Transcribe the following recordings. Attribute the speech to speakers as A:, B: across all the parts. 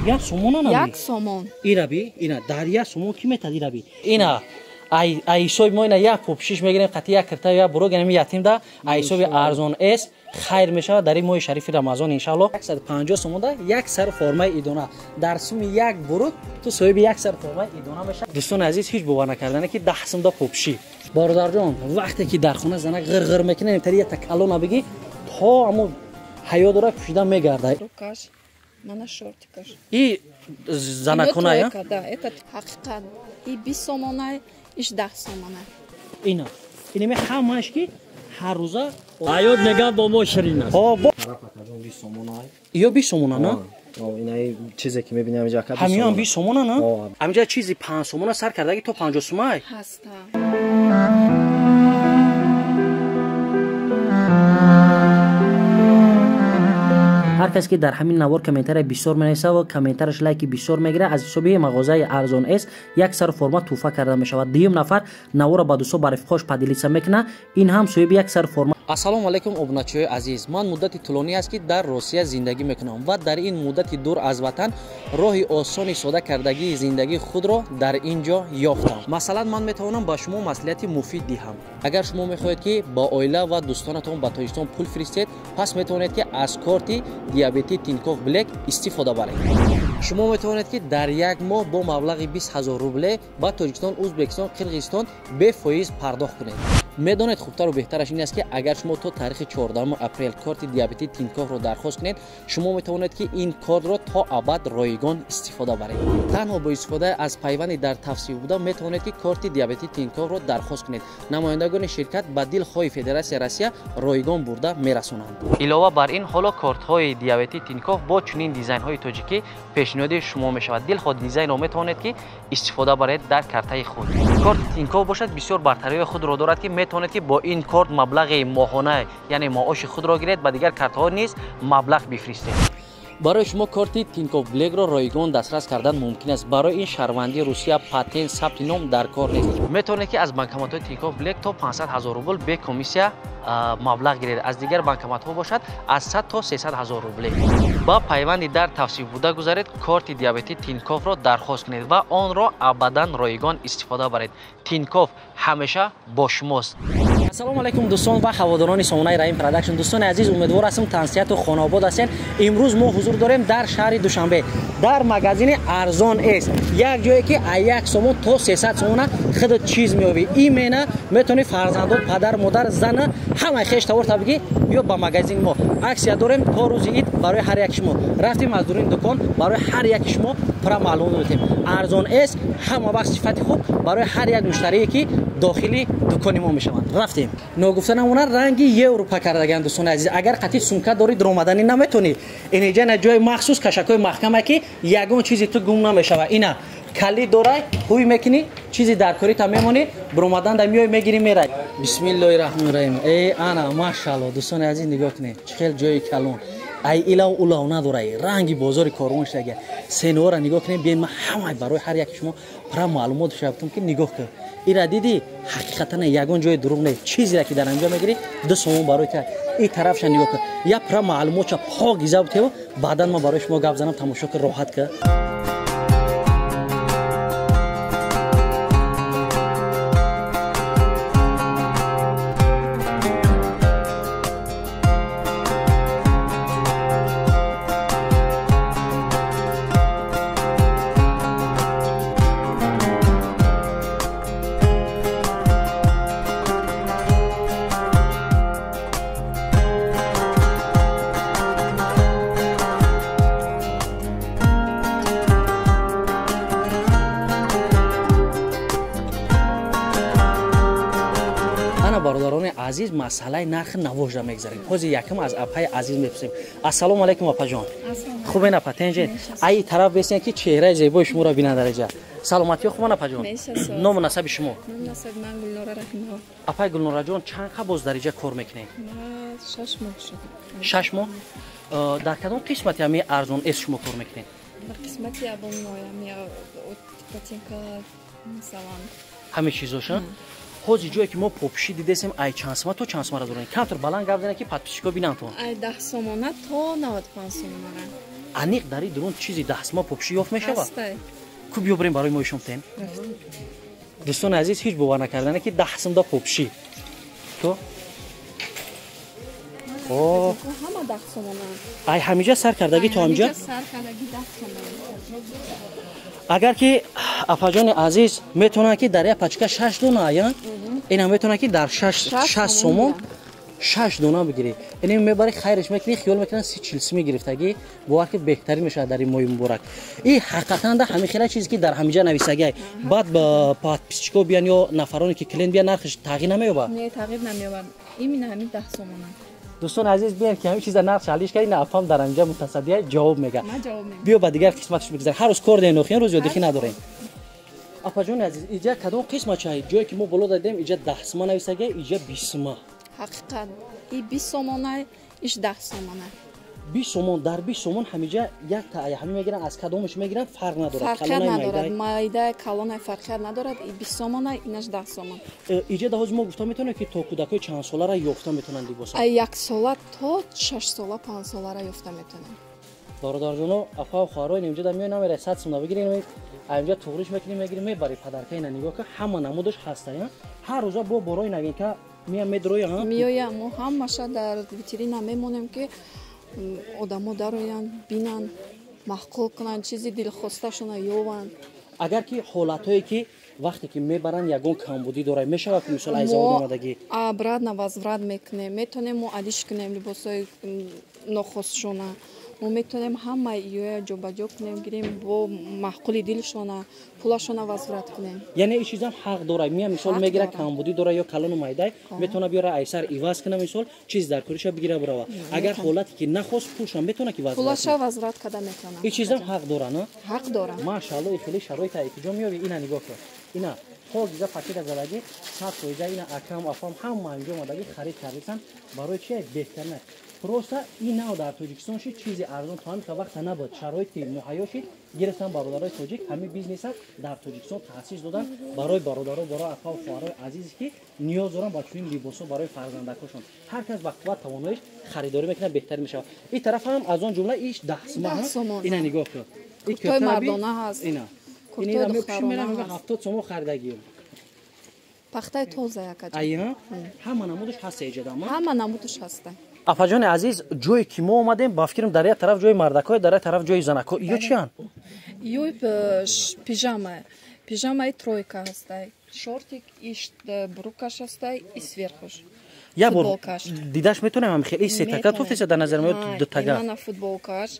A: Як сомона на?
B: Як сомон.
A: Ира би, ина дар як сомон ки метад ира би. Ина ай ай ҳисоби мо ина як попшиш мегирем, қати як кирта як буро гирем ятим да, ай ҳисоби арзон эс хайр мешавад дар ин моҳи шарифи Рамазон иншааллоҳ. 150 сомон да як сар формаи идона. Дар суми як бурук ту соҳиби як сар формаи идона мешавад. Дӯстони азиз, ҳеҷ бовар накардане ки 10 сум да попши. Бародарҷон, вақте ки дар хона занак ғир-ғир мекунад, имтари як калона бигӣ то ҳамун ҳаё дора пӯшида мегардад.
B: Рукаш. Мана шортикаш.
A: И занакона я?
B: Да, это ҳақиқат. И 20 сомона, иш 10 сомона.
A: Ина. Инаме ҳамааш ки ҳар рӯза
C: ҳаёт мегӯяд бо мо ширин аст.
A: Ҳо, бо ё 20 сомона, на?
D: Инаи чизе ки мебинем инҷа ака.
A: Ҳамиён 20 сомона, на? Ҳаминҷа чизи 5 сомона сар кардаги то 50 сомай?
B: Ҳаста.
A: Ҳар кас ки дар ҳамин навор комментария бисёр менависа ва комментарияш лайки бисёр мегирад, аз ҳисоби мағозаи Арзон С як сар форма тӯҳфа карда мешавад. Дуюм нафар навора ба дӯсто ба рафиқош поделиться мекунад, ин ҳам соҳиби як сар форма. Ассалому алайкум, обуначиҳои азиз. Ман муддати тӯлонӣ аст ки дар Россия зиндагӣ мекунам ва дар ин муддати дур аз ватан роҳи осони сода кардагии зиндагии худро дар ин ҷо ёфтам. Масалан, ман метавонам ба шумо маслиҳати муфид диҳам. Агар шумо мехоҳед ки ба оила ва дӯстонатон ба Тоҷикистон пул фиристед, пас метавонед ки аз корти диабети Тинькофф Блэк истифода баред. Шумо метавонед ки дар як моҳ бо маблағи 20 000 рубле ба Тоҷикистон, Ӯзбекистон, Қирғизистон бефоиз пардохт кунед. Медонед, хубтару беҳтараш ин аст ки агар шумо то таърихи 14 апрел корти диабети Тинькоффро дархост кунед, шумо метавонед ки ин кортро то абад ройгон истифода баред. Танҳо бо истифода аз пайванди дар тавсиф буда метавонед ки корти диабети Тинькоффро дархост кунед. Намояндагони ширкат ба дилхоҳи Федератсияи Россия ройгон бурда мерасонанд. Илова бар ин, ҳоло кортҳои диабети Тинькофф бо чунин дизайнҳои тоҷикӣ пешниҳоди шумо мешавад. Дилхоҳ дизайнро метавонед ки истифода баред дар картаи худ. Корти Тинькофф бошад бисёр бартариҳои худро дорад ки метавонед ки бо ин корт маблағи моҳона, яъне маоши худро гиред, ба дигар картҳо низ маблағ бифиристед. Барои шумо корти Тинькофф Блэкро ройгон дастрас кардан мумкин аст. Барои ин шаҳрвандии Русия патент, сабти ном дар кор нест. Метавонед ки аз банкоматҳои Тинькофф Блэк то 500 000 рубл бе комиссия маблағ гиред. Аз дигар банкоматҳо бошад аз 100 то 300 000 рубле. Ба пайванди дар тавсиф буда гузаред, корти диабети Тинькоффро дархост кунед ва онро абадан ройгон истифода баред. Тинькофф ҳамеша бо шумост. Ассалому алайкум, дӯстон ва ҳаводорони сомонаи Раҳим Продакшн. Дӯстони азиз, умедвор ҳастам тансиҳату хонаобод ҳастед. Имрӯз мо ҳузур дорем дар шаҳри Душанбе, дар магазини Арзон С, як ҷое ки аз як сомон то 300 сомона худат чиз меёбӣ. Имена метавонӣ фарзандон, падар, модар, зана, ҳамаи хеш таворта бигӣ, биё ба магазини мо. Аксия дорем то рӯзи ид барои ҳар яки шумо. Рафтем аз дуруни дукон, барои ҳар яки шумо пурра маълумот медиҳем. Арзон С ҳама вақт сифати хуб барои ҳар як муштарие ки дохили дукони мо мешаванд. Рафтем. Ногуфта намонад, ранги Европа кардаган, дӯстони азиз. Агар қатъи сумка дорӣ, даромаданӣ наметонӣ. Инҷа на ҷои махсус кашакҳои маҳкама ки ягон чизи ту гум намешавад. Ина калид дорай, ҳуй мекунӣ, чизи дар корита мемонӣ, баромадан да миёй мегирӣ мерай. Бисмиллоҳи раҳмони раҳим. Э ана машааллоҳ, дӯстони азиз, нигоҳ кунед, чӣ хел ҷои калон. Ай илав улав надорай, ранги бозори корвон шудага. Сенора нигоҳ кунед, биёед ман ҳамаи барои ҳар яки шумо пурра маълумот шавтум ки нигоҳ кун. Ира дидӣ, ҳақиқатан ягон ҷои дурӯғ нест. Чизеро ки дар анҷо мегирӣ, 2 сомон барои та. Ин тарафша нигоҳ кун. Я пурра маълумотша покиза бутеву, баъдан ман барои шумо гап занам, тамошо кун, роҳат кун. Бародарони азиз, масъалаи нархи навожда мегзарем. Ҳозир якм аз апаи азиз мепурсем. Ассалому алайкум, апаҷон. Хубен апа, тенҷен? Ай тараф бесен ки чеҳраи зебои шуморо бинанд дар инҷа. Саломатиё хубан апаҷон? Ному насаби шумо?
B: Ман Гулнора Раҳимова.
A: Апаи Гулнораҷон, чанд қа боз дар инҷа кор мекунед?
B: 6 моҳ шуд.
A: 6 моҳ? Дар кадом қисмати ҳамин Арзон С шумо кор мекунед?
B: Дар қисмати абонноя, ботинка, масалан.
A: Ҳамин чизоша? Ҳозир ҷое ки мо попши дидесем, ай чанд сома то чанд сомара дорем? Камтар баланд гап занед ки подписчико бинанд то.
B: Ай 10 сомона то 95 сомонара.
A: Аниқ дар ин дурун чизи дастма попши ёфт мешавад? Ку биё бирем барои мо ишон тем. Дӯстони азиз, ҳеҷ бовар накардане ки 10 сум да попши. То? О,
B: ҳама 10 сомона.
A: Ай ҳамиҷа сар кардаги то ҳамиҷа?
B: Сар кардаги 10 сомона.
A: Агар ки апаҷони азиз метавонанд ки дар як пачка 6 дона ая, ина метавонанд ки дар 6 сомон 6 дона бигирӣ. Ин мебари хайриш мекунӣ, хиёл мекунанд 30-40 сум гирифтагӣ, бовар ки беҳтарин мешавад дар ин моҳи муборак. И ҳақиқатан да ҳамин хела чизе ки дар ҳамиҷа нависагӣ. Баъд ба подписчико биён ё нафароне ки клиент биён, нархш тағйир намеёбад?
B: Не, тағйир намеёбад. Именно ҳамин 10 сомона.
A: Дӯстони азиз, биён ки ҳамин чиза нархш алиш кардӣ, на апам дар ҳамиҷа мутасаддия ҷавоб мега. Биё ба дигар қисматш бигзар. Ҳар рӯз кор дорем, охир рӯз ё дихӣ надорем. Апаҷони азиз, иҷа кадом қисмача? Ҷое ки мо боло дадем, иҷа 10 сима нависагӣ, иҷа 20 сима.
B: Ҳақиқат, и 20 сомона, иш 10 сомона.
A: 20 сомон, дар 20 сомон ҳамиҷа як та ҳами мегиранд, аз кадомаш мегиранд, фарқ надорад.
B: Фарқият надорад, майда, калона фарқият надорад, и 20 сомона, инаш 10 сомон.
A: Иҷа да ҳозир мо гуфта метавонем ки то кӯдакои чанд солара ёфта метавонанд либоса?
B: Ай 1 сола то 6 сола, 5 солара ёфта метавонанд.
A: Бародарҷоно, апа ва хоҳаро, инҷа да меоянд, намера 100 сомона бигирем, инҷа туғриш мекунем, мегирем, мебарем падарка, ина нигоҳ кун, ҳама намудаш ҳаста, ҳар рӯза бо борои новинка меоям, медроя,
B: меоям, мо ҳамаша дар витрина мемонем ки одамо дароянд, бинанд, маъқул кунанд, чизи дилхосташона ёванд.
A: Агар ки ҳолатҳое ки вақте ки мебаранд ягон камбудӣ дорад, мешавад ки мисол аз завод омадагӣ?
B: Обратно возврат мекунем, метавонем мо алиш кунем либосҳои нохостшона, мо метавонем ҳама иёя ҷобаҷо кунем, гирем бо маъқули дилшона, пулашона возврат кунем.
A: Яъне ин чизам ҳақ дорад, мия мисол мегира камбудӣ дорад ё калону майдай, метавона биёра айсар иваз куна, мисол чиз дар куриша бигира бирава. Агар ҳолате ки нахост, пулшам метавона ки возврат
B: пулаша возврат карда метавона.
A: Ин чизам ҳақ дора, на?
B: Ҳақ дора.
A: Машаалло, хеле шароит ки ҷо меёби, ина нигоҳ кун. Ина покиза пакета задагӣ, 100% ина акам афам ҳама инҷо омадагӣ харид кардисан. Барои чи беҳтар не? Просто ин нав дар Тоҷикистон шид, чизи арзон то ҳамин вақта набуд. Шароити муҳайё шид, гирифтан бародарои тоҷик ҳамин бизнеса дар Тоҷикистон таъсис додан барои бародаро, барои апа ва хоҳарои азизе ки ниёз доранд ба чунин либосҳо барои фарзандакошон. Ҳар кас ба қувват тавоноиш харидорӣ мекунад, беҳтар мешавад. Ин тараф ҳам аз он ҷумла иш 10 сима. Ина нигоҳ кун.
B: Ин куртои мардона ҳаст.
A: Ина. Ина мепӯшим, 70 сомон харидагием.
B: Пахтаи тоза якаҷа.
A: Ая? Ҳама намудаш ҳаст эҷадама?
B: Ҳама намудаш ҳаста.
A: Апаҷони азиз, ҷое ки мо омадем, ба фикрам дар як тараф ҷои мардако, дар як тараф ҷои занако. Ё чиянд?
B: Ё пижама. Пижамаи тройка ҳастай. Шортик иш брукаш ҳастай и сверхуш.
A: Як бор дидаш метавонем ҳам хеле сетака туфтеса дар назар меояд дутага.
B: Мана футболкаш.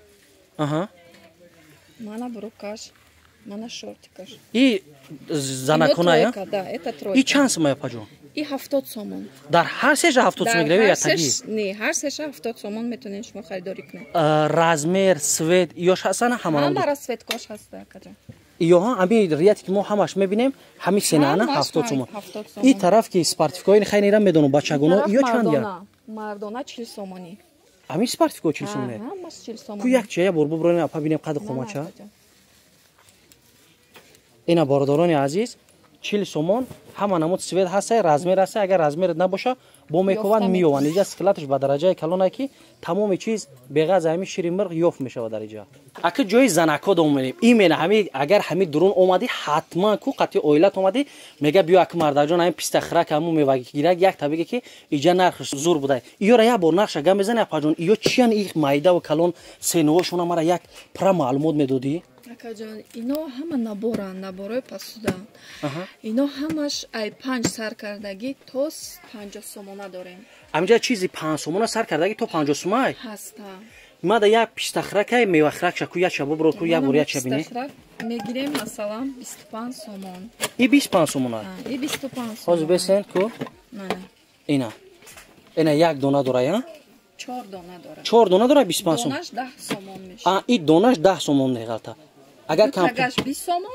A: Аҳа.
B: Мана брукаш. Мана шортикаш.
A: И занакона я?
B: Да, это тройка.
A: И чанд сум апаҷон?
B: И 70 сомон.
A: Дар ҳар сеша 70 сом мегиред ё тагӣ?
B: Не, ҳар сеша 70 сомон метавонед шумо харидорӣ кунед.
A: Размер, цвет ёш ҳастан ҳама?
B: Ҳама расцветкош ҳаста акаҷон.
A: Ёҳа, ҳамин рияте ки мо ҳамаш мебинем, ҳамин сенаана 70 сомон. И тараф ки спортивкаҳои хайнера медонам бачагоно, ё чанд я?
B: Мардона 40 сомонӣ.
A: Ҳамин спортивкаҳо 40 сомоне?
B: Ҳамаш 40 сомон.
A: Ку як чия я бор бубронем, апа бинем қадр хомача. Ина бародарони азиз, 40 сомон, ҳама намуд цвет ҳаста, размер ҳаста. Агар размер набоша, бо мекованд, меёванд. Иҷа скелаташ ба дараҷаи калона ки тамоми чиз беғаз ҳамин шири мирғ ёфт мешавад дар иҷа. Аки ҷои занако домонем. Именно ҳами агар ҳами дурун омадӣ, ҳатман ку қати оилат омадӣ, мега биё аки мардаҷон ҳамин пистахрак ҳамун мевагирак як та биге ки иҷа нархш зур буда. Иёра як бор нархша гап мезани апаҷон, иё чиян их майдаву калон сенувошона мара як пра маълумот медодӣ?
B: Акаҷон, ино ҳама наборанд, наборои пасудаанд. Ино ҳамаш ай 5 сар кардагӣ то 50 сомона дорем.
A: Ҳаминҷа чизи 5 сомона сар кардагӣ то 50 сомай?
B: Ҳаста.
A: Мада як пистахракай мевахракша ку як шабо ку як бор як ча бинӣ.
B: Пистахрак мегирем масалан 25 сомон.
A: И 25 сомона?
B: И 25 сомон.
A: Ҳозир бесен ку?
B: Мана.
A: Ина. Ина як дона дора, я?
B: 4 дона дора.
A: 4 дона дора 25 сомон.
B: Донаш 10 сомон мешавад.
A: А, и донаш 10 сомон меғалта. Агар
B: камтагаш 20 сомон,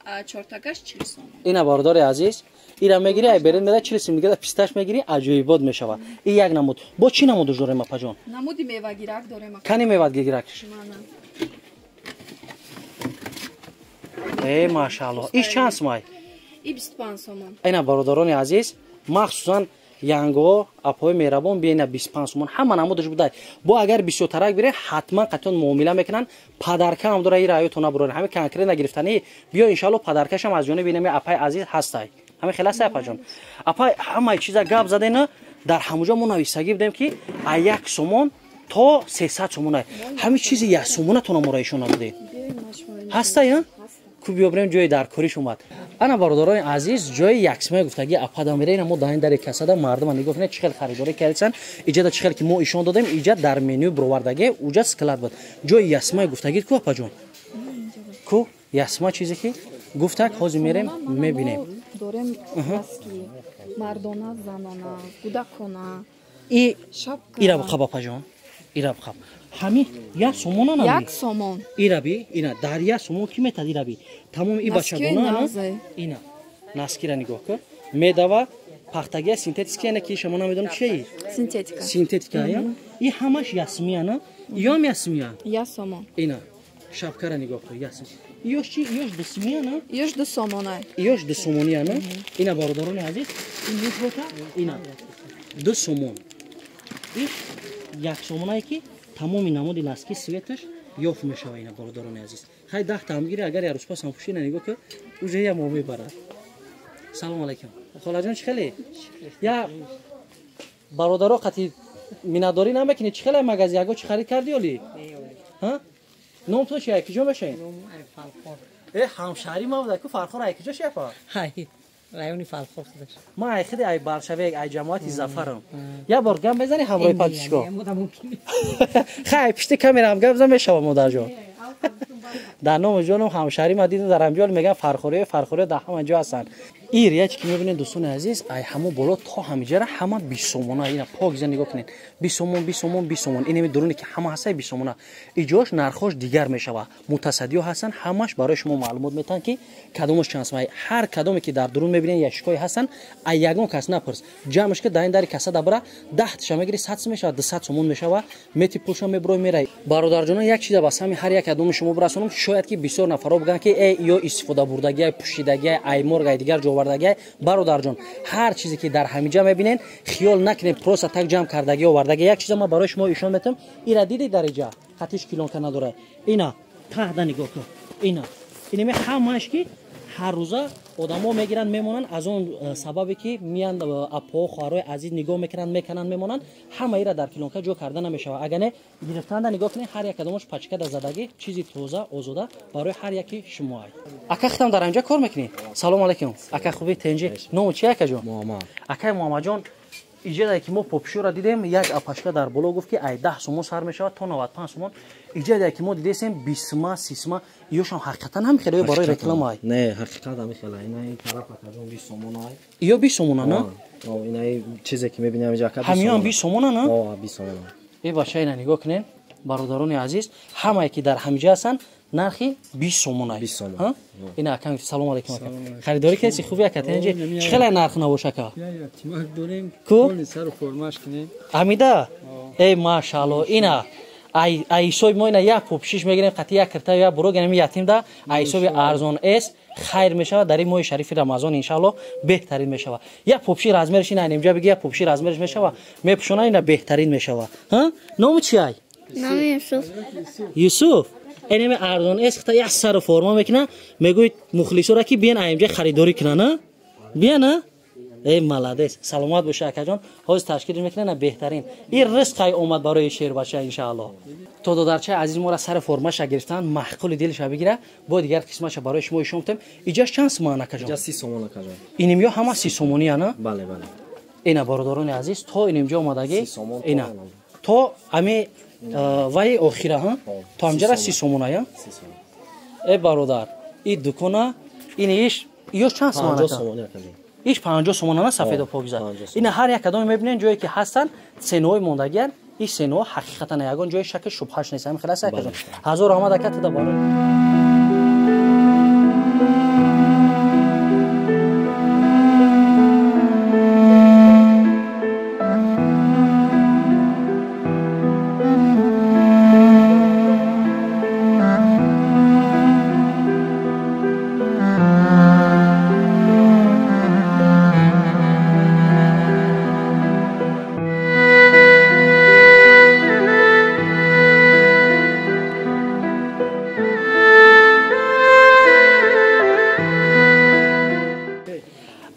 B: а чортагаш 40 сомон.
A: Ина бародари азиз, ира мегири, ай берин меда 40 сом дига писташ мегири, аҷоибот мешавад. И як намуд. Бо чӣ намуд дорем апаҷон?
B: Намуди мевагирак дорем.
A: Кани мевагирак?
B: Мана.
A: Э, машааллоҳ. Иш чанд сомай?
B: И 25 сомон.
A: Ина бародарони азиз, махсусан янго апои меҳрабон биена 25 сомон ҳама намудаш будай. Бо агар бисёртарак бирен, ҳатман қатиён муомила мекунанд. Падарка ҳам дора, ира аётона бурорен. Ҳами конкретно гирифтани биё, иншалло падаркашам аз ҷониби инами апай азиз ҳастай. Ҳами хел ҳастай апаҷон. Апай ҳамаи чиза гап задена, дар ҳамуҷо мо нависагӣ будем ки а 1 сомон то 300 сомон. Ҳами чизи 1 сомонатона моро ишона будем. Ҳастай, ку биёбрем ҷои даркориш омад. Ана бародарони азиз, ҷои яксимаи гуфтагӣ апада мерена мо даҳин дари касада мардума нигоҳ кунед чӣ хел харидорӣ кардсан. Иҷада чӣ хел ки мо ишон додем, иҷа дар меню бировардагӣ, уҷа склад буд. Ҷои ясмаи гуфтагӣ ку апаҷон? Ку ясма чизе ки гуфтак, ҳозир мерем мебинем.
B: Дорем носки мардона, занона, кӯдакона.
A: И ира бихаб апаҷон, ира бихаб. Ҳами як сомона нами?
B: 1 сомон.
A: Ираби, ина дар 1 сомон ки метад ираби? Тамоми и бачагона ина наскира нигоҳ кун. Медава пахтагия синтетикия, ина ки шумо намедонам чие?
B: Синтетика.
A: Синтетика я? И ҳамаш ясмия на? Иём ясмия?
B: 1 сомон.
A: Ина шапкара нигоҳ кун, ясм. Иёш чи? Иёш дусмия на?
B: Иёш 2 сомона.
A: Иёш 2 сомония на? Ина бародарони азиз, ин нисбата ина 2 сомон. Иш 1 сомонае ки тамоми намуди носки светаш ёфт мешава. Ина бародарони азиз, хай 10 та ҳам гири, агар як рӯз пас ҳам пӯши, ина нигоҳ кун, уже я мо мебарад. Салом алейкум холаҷон, чӣ хеле? Я бародаро қати миннатдорӣ намекунӣ? Чӣ хеле магазин яго чӣ харид кардӣ оли? Ҳа, ном ту чи? Ай киҷо мешавем? Э, ҳамшаҳри ма буда ку. Фархор ай киҷо шепа?
E: Райони Фалхор худаш.
A: Ма ай худи ай Баршавек, ай ҷамоати Зафарам. Як бор гап мезанӣ ҳамроҳи патишко? Хай, пишти камераам гап зан мешава модарҷон. Дар ному ҷоном ҳамшаҳри ма дидам дар ҳамҷо мегӯям фархориё, фархориё дар ҳама ҷо ҳастанд. Ир ячи ки мебинед дӯстони азиз, ай ҳамо боло то ҳамиҷара ҳама 20 сомона. Ина покиза нигоҳ кунед. 20 сомон, 20 сомон, 20 сомон. Инами дуруне ки ҳама ҳастай 20 сомона. Иҷош нархош дигар мешава. Мутасаддиё ҳастанд, ҳамаш барои шумо маълумот метаҳанд ки кадомаш чанд сомон. Ҳар кадоме ки дар дурун мебинед ящикҳое ҳастанд, ай ягон кас напурс. Ҷамъш ки дар ин дари каса дабра 10 таша мегири, 100 сом мешава, 200 сомон мешава, мети пулша мебурой мерай. Бародарҷонон, як чиза ба сами ҳар як кадоми шумо бирасонам, шояд ки бисёр нафарҳо бигӯянд ки э ё истифода бурдагиай, пӯшидагиай, айморг, ай дигар ҷо овардагиай. Бародарҷон, ҳар чизе ки дар ҳамиҷа мебинед, хиёл накунед просто так ҷамъ кардагӣ овардагӣ. Як чиза ман барои шумо ишон метам. Ира дидед дар иҷа хатиш килонка надорад. Ина таҳда нигоҳ кун. Ина инаме ҳамааш ки ҳар рӯза одамо мегиранд мемонанд, аз он сабабе ки миянд апоҳо хоҳарои азиз нигоҳ мекунанд, мекананд, мемонанд, ҳама ира дар килонка ҷо карда намешавад. Агар не гирифтанда нигоҳ кунед, ҳар як кадомаш пачка дар задагӣ, чизи тоза озода барои ҳар яки шумо. Ай ака, хитам дар ҳамҷа кор мекунӣ? Салом алейкум ака, хубӣ, тенҷӣ? Ному чи акаҷон?
D: Муҳаммад.
A: Акай Муҳаммадҷон, иҷадае ки мо попшӯра дидем, як апашка дар боло гуфт ки ай 10 сомон сар мешавад то 95 сомон. Иҷадае ки мо дидесем 20 30 иёшам ҳақиқатан ҳам хеле барои реклама ай?
D: Не, ҳақиқат ҳам хеле. Ина ин тараф акаҷон 20 сомон ай.
A: Иё 20 сомона на?
D: О, ина чизе ки мебинем иҷа ака 20
A: ҳамиён 20 сомона на?
D: О, 20 сомона.
A: Э бача, ина нигоҳ кунед бародарони азиз, ҳамае ки дар ҳамиҷа ҳастанд нархи 20 сомон ай.
D: 20 сомон.
A: Ина ака, салом алейкум ака. Харидорӣ кардӣ, хубӣ ака, тенҷи? Чӣ хеле нарх набош ака? Ку? Ҳамида? Эй машаалло, ина ай ай ҳисоби мо ина як пӯпшиш мегирем, қатъи як кирта як буро гирем ятимда, ай ҳисоби арзон эс хайр мешавад дар ин моҳи шарифи Рамазон иншаалло беҳтарин мешавад. Як пӯпши размериш ина нимҷа биги, як пӯпши размериш мешавад, мепӯшона ина беҳтарин мешавад. Ҳа? Номи чи ай?
F: Номи Юсуф.
A: Юсуф. Энеми арзон эс хита як сару форма мекунад, мегӯяд мухлисора ки биен аимҷа харидорӣ кунанд, а? Биен, а? Эй молодец, саломат боша акаҷон. Ҳозир ташкил мекунад беҳтарин. Ин ризқай омад барои шербача иншаалло. То додарчаи азиз моро сари формаша гирифтан, маҳқули дилша бигира, бо дигар қисмаша барои шумо ишон метем. Иҷаш чанд сомон акаҷон?
D: Иҷа 30 сомон акаҷон.
A: Иним ё ҳама 30 сомонӣ ана?
D: Бале, бале.
A: Ина бародарони азиз, то инимҷо омадагӣ, ина то ами вай охира, ҳа? То ҳамҷара 30 сомона, я? Э бародар, и дукона, ин иш, ё чанд сомон
D: ака? 50 сомон акаҷон.
A: Иш 50 сомон ана сафеду покиза. Ина ҳар як кадоме мебинен ҷое ки ҳастанд, сеноҳои мондагиан, ин сеноҳо ҳақиқатан ягон ҷои шаки шубҳаш нест. Ҳамин хеле аст акаҷон. Ҳазор раҳмат ака, туда барои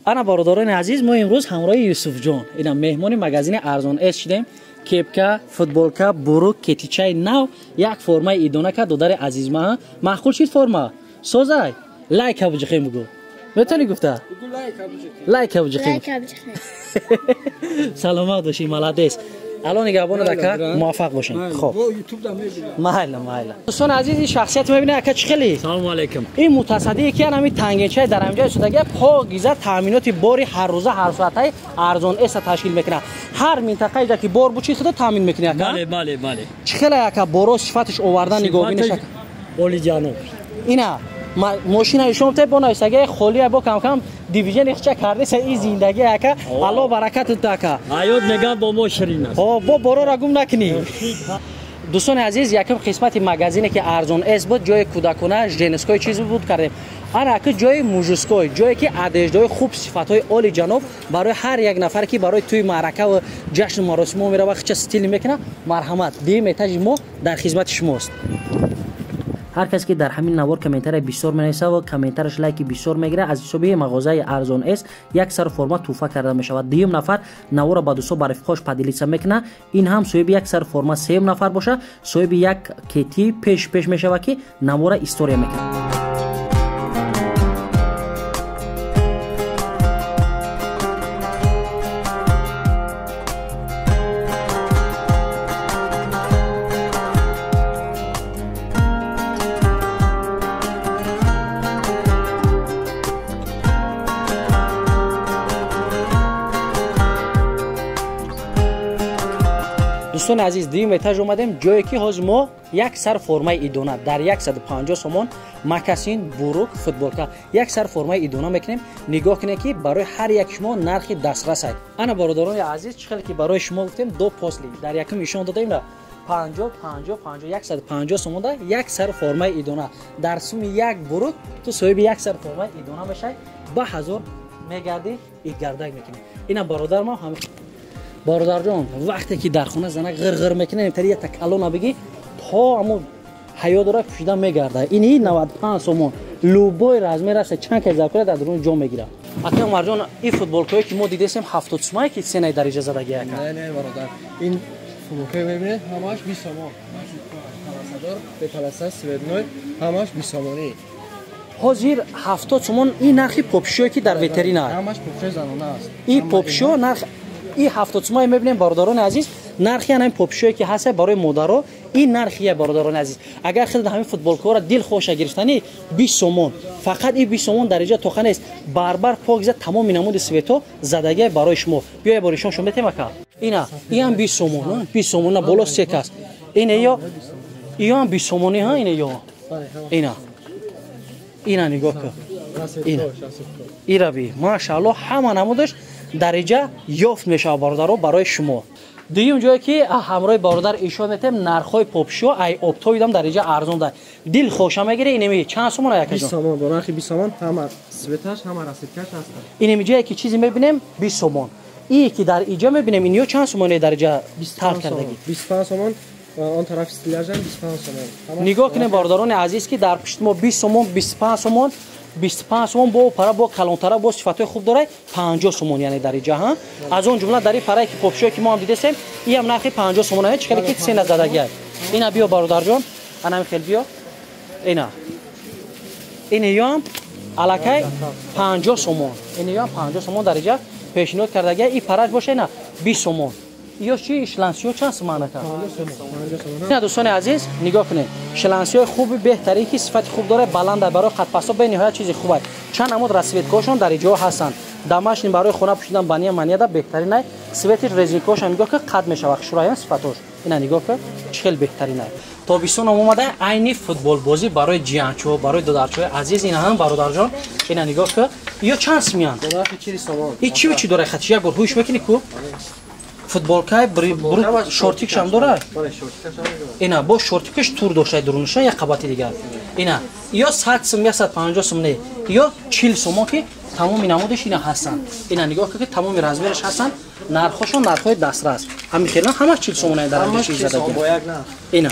A: Ана бародарони азиз, мо имрӯз ҳамроҳи Юсуфҷон, ина меҳмони магазини Арзон С шудем. Кепка, футболка, бурук, кетичаи нав, як формаи идона кард додари азиз ма. Маъқул шид форма? Созай? Лайк абуҷихем бугӯ. Метавонӣ гуфта? Лайк абуҷихем. Саломат бошӣ, молодец. Алло нигаҳбон ака, муваффақ бошед. Хоб. Майла, майла. Дӯстони азиз, ин шахсият мебинед ака чӣ хеле?
C: Салому алайкум.
A: Ин мутасаддие ки ҳамин тангенчаи дар ҳамҷои судага покиза таъминоти бори ҳаррӯза ҳарсоатаи Арзон Эса ташкил мекунад. Ҳар минтақае ки бор бучи худо таъмин мекунад ака?
C: Бале, бале, бале.
A: Чӣ хеле ака боро сифаташ овардан нигоҳбинаш ака?
C: Олиҷаноб.
A: Ина мошина шумо те бо нависаги холия бо кам-кам дивижен ихча кардеса и зиндаги ака. Алло баракатут ака.
C: Ҳаёт меган бо мо ширин аст.
A: О, бо борора гум накунӣ. Дӯстони азиз, якум қисмати магазине ки Арзон С буд, ҷои кӯдакона, женской чиз буд кардем. Ана ака ҷои мужской, ҷое ки одеждаҳои хуб, сифатҳои оли ҷаноб барои ҳар як нафаре ки барои тӯи маърака ва ҷашну маросимо мерава, хича стил мекунад, марҳамат. Дуюм этажи мо дар хизмати шумост. Ҳар кас ки дар ҳамин навор комментария бисёр менависа ва комментарияш лайки бисёр мегирад, аз ҳисоби мағозаи Арзон С як сар форма тӯҳфа карда мешавад. Дуюм нафар навора ба дӯсто ба рафиқҳош поделиться мекунад, ин ҳам соҳиби як сар форма. Сеюм нафар боша соҳиби як кети пеш пеш мешавад, ки навора история мекунад. Дӯстони азиз, дуюм этаж омадем, ҷое ки ҳозир мо як сар формаи идона дар 150 сомон, макасин, бурук, футболка, як сар формаи идона мекунем. Нигоҳ кунед ки барои ҳар як шумо нархи дастрас аст. Ана бародарони азиз, чӣ хеле ки барои шумо гуфтем, до посли дар якум ишон додаем на 50 50 50 150 сомон да як сар формаи идона. Дар суми як бурук ту соҳиби як сар формаи идона мешавӣ, ба 1000 мегардӣ, идгардак мекунӣ. Ина бародар ма ҳам бародарҷон, вақте ки дар хона занак ғир-ғир мекунад, имтари якта калона бигӣ, то аму ҳаёдора пӯшида мегардад. Ини 95 сомон, любой размер аст, чанд кас дар кура дар дарун ҷо мегирад. Ака Умарҷон, ин футболкое ки мо дидесем 70 сомае ки ценаи дариҷа задаги ака?
F: Не, не, бародар. Ин футболкое мебинед, ҳамааш 20 сомон. Паласадор, бепаласа, светной, ҳамааш 20 сомонӣ.
A: Ҳозир 70 сомон ин нархи попшиое ки дар ветерина.
F: Ҳамааш попшиои занона аст.
A: Ин попшио нарх и 70 сомон мебинем бародарони азиз, нархи ҳамин попшиое ки ҳаст барои модаро, ин нархия бародарони азиз. Агар хеле ҳамин футболкаҳоро дилхоша гирифтанӣ 20 сомон, фақат ин 20 сомон дар инҷа тоқа нест, барбар покиза тамоми намуди светҳо задагия барои шумо. Биёя бори шумо шумо метем ака. Ина, ин ҳам 20 сомон, 20 сомон на боло сек аст. Ин ё ин ҳам 20 сомонӣ ҳа, ин ё. Ина. Ина нигоҳ кун. Ина. Ира би, машааллоҳ, ҳама намудаш дариҷа ёфт мешавад бародаро барои шумо. Дуюм ҷое ки ҳамроҳи бародар ишон метем, нархҳои попшио ай оптоидам дариҷа арзон да. Дил хоша мегире. Инеми чанд сомон якаҷон?
F: 20 сомон, бо нархи 20 сомон ҳама светаш, ҳама расидкаш ҳаст.
A: Инеми ҷое ки чизе мебинем 20 сомон. И ки дар иҷа мебинем, иниё чанд сомоне дариҷа тарх кардагӣ?
F: 25 сомон. Он тараф стиляжам 25 сомон.
A: Нигоҳ кунем бародарони азиз ки дар пушти мо 20 сомон, 25 сомон, 25 сомон бо пара бо калонтара бо сифатҳои хуб дорад 50 сомон, яъне дар иҷа ҳа. Аз он ҷумла дар ин парае ки попшиое ки мо ҳам дидесем, ин ҳам нархи 50 сомон аст, чӣ хеле ки цена задаги аст. Ина биё бародарҷон, ана хел биё. Ина. Ин ё ҳам аллакай 50 сомон. Ин ё ҳам 50 сомон дар иҷа пешниҳод кардаги. Ин параш боша ина 20 сомон. Ё чи шлансиё чанд сомон ака? Ина дӯстони азиз, нигоҳ кунед. Шлансиёи хуби беҳтарин ки сифати хуб дорад, баланд барои қадпасто бениҳоят чизи хуб аст. Чанд намуд расцветкаҳошон дар иҷо ҳастанд. Дамашни барои хона пӯшидан бания манияда беҳтарин аст. Свети резинкаҳошам нигоҳ кун, қад мешавад хушрӯян сифатҳош. Ина нигоҳ кун, чӣ хел беҳтарин аст. Тобистон омада айни футболбозӣ барои ҷиянчо, барои додарчои азиз. Ина ҳам бародарҷон, ина нигоҳ кун. Ё чанд симиянд? И чӣ чӣ дорад хатиш? Як бор ҳуш мекунӣ ку? Футболкаи шортикшам дорад? Ина бо шортикаш тур дошта дуруниша як қабати дигар. Ина ё 100 сум, 150 сум не, ё 40 сомон ки тамоми намудаш ина ҳастанд. Ина нигоҳ кун ки тамоми размераш ҳастанд, нархҳошон нархҳои дастрас. Ҳамин хелан ҳамаш 40 сомон дар ҳамин чиз задагӣ. Ина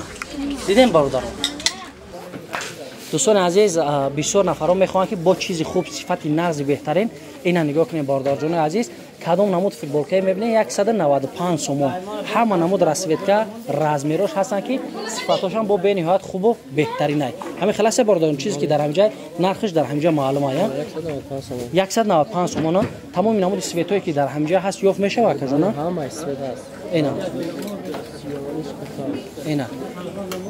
A: дидем бародарон. Дӯстони азиз, бисёр нафарон мехоҳанд ки бо чизи хуб, сифати нағзи беҳтарин Ина нигоҳ кунед, бародарҷонои азиз, кадом намуд футболкае мебинед, 195 сомон. Ҳама намуд расцветка, размерош ҳастанд, ки сифатошам бо бениҳоят хубу беҳтаринай. Ҳамин хеласе, бародарон, чизе ки дар ҳамҷа нархиш дар ҳамҷа маълум ая, 195 сомон. Тамоми намуди цветое ки дар ҳамҷа ҳаст, ёфт мешава, акаҷона? Ина, ина,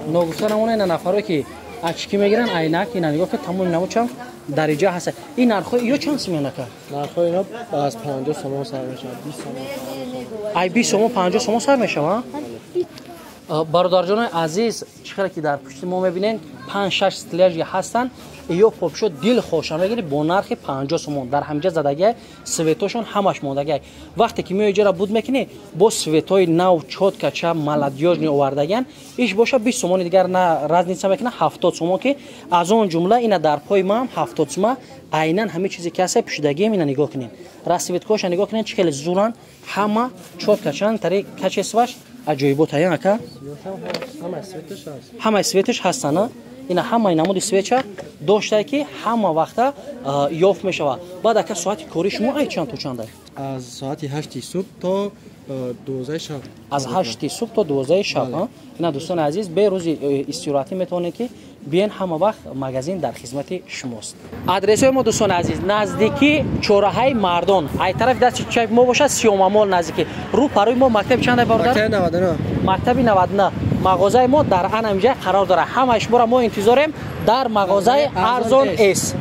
A: ногуфта намона, ина нафаро ки очки мегиранд, айнак, ина нигоҳ ки тамоми намудчам дар иҷа ҳаст. Ин нархҳои ё чанд сомон, ака?
F: Нархҳои ино аз 50 сомон сар мешавад, 20 сомон.
A: Ай 20 сомон, 50 сомон сар мешавад. Бародарҷонои азиз, чӣ хеле ки дар пушти мо мебинед, панҷ, шаш стеллажи ҳастанд. Ё попшо дилхоша мегирӣ бо нархи 50 сомон. Дар ҳамҷа задагиай, цветошон ҳамаш мондагиай. Вақте ки меои иҷара буд мекунӣ, бо цветои нав, чётко ча молодёжный овардагиан. Иш боша 20 сомони дигар на разница мекуна, 70 сомон, ки аз он ҷумла ина дар пои маам 70 сума. Айнан ҳамин чизе ки ҳаста пӯшидагием. Ина нигоҳ кунед, расцветкоша нигоҳ кунед, чӣ хеле зуран, ҳама чётко чанд тари качестваш аҷоибот ая, ака. Ҳамаи цветаш ҳастана. Ина ҳамаи намуди цветча доштае, ки ҳама вақта ёфт мешавад. Баъд, ака, соати кори шумо ай чанд то чанда?
F: Аз соати 8-и субҳ то 12-и шаб.
A: Аз 8-и субҳ то 12-и шаб. Ина, дӯстони азиз, бе рӯзи э, истироҳатӣ метавонед ки биен, ҳама вақт магазин дар хизмати шумост. Адресҳои мо, дӯстони азиз, наздики чораҳаи Мардон, ай тарафи дасти чапи мо бошад, Сиёмамол наздики, рӯ парои мо мактаби чанда, бародар? Мактаби 99. Мағозаи мо дар ан ҳамҷа қарор дорад. Ҳамаи шуморо мо интизорем дар мағозаи Арзон С.